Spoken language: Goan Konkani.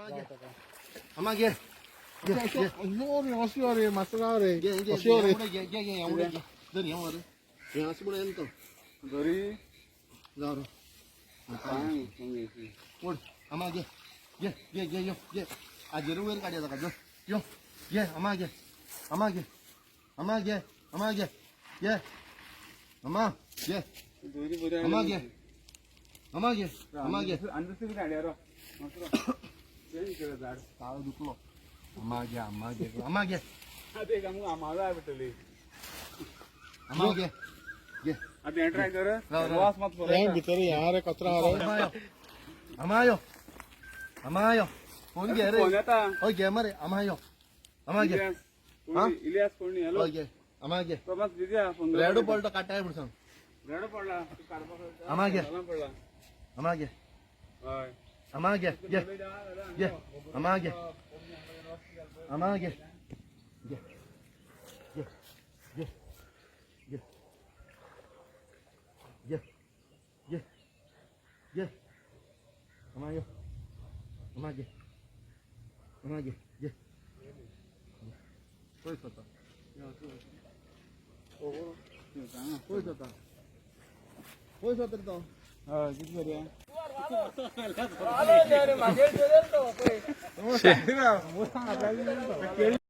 अम्मा घे. यो रे, अशी रे, मासळा रे. घे घे. अशी रे. घे घे घे, हें उडय, घे धर, हें व्हर, हें अशें म्हणून येता तो. बरी. जावं रो. ओड अम्मा, घे घे घे घे, यो घे. आजेर वयर काडया ताका. जो यो, घे अम्मा, घे अम्मा, घे अम्मा, घे अम्मा, घे घे अम्मा, घे दोरी बरी. अम्मा घे, अम्मा घे, अम्मा घे. आनी दुसरी हाडया रो. झाड. ताळो दुखलो. अम्मा घे, अम्मा घे, अम्मा घे. आतां एक आमकां आमालो जाय पडटली. अम्मा घे घे. आतां हें ट्राय कर. राव, राव. वास मात बरो हें येता. भितर ह्या रे, कचरा रे. अम्मा यो, अम्मा यो, अम्मा यो, फोन घे रे. फोन येता. हय घे मरे. अम्मा यो, अम्मा घे. इलियास कोणी, इलियास कोणी, हॅलो. हय घे अम्मा, घे. तो मात बिजी आहा फोन. रेडो पडलो काटाय म्हण सांग. रेडो पडला तूं काडपाक. आमा घे. घरान पडला. अम्मा घे. हय. अम्मा घे घे घे, अम्मा घे, अम्मा घे घे घे घे घे घे घे घे, अम्मा यो, अम्मा घे, अम्मा घे घे. पयस वता, पयस वता, पयस वता रे तो. हय, कितें करूया?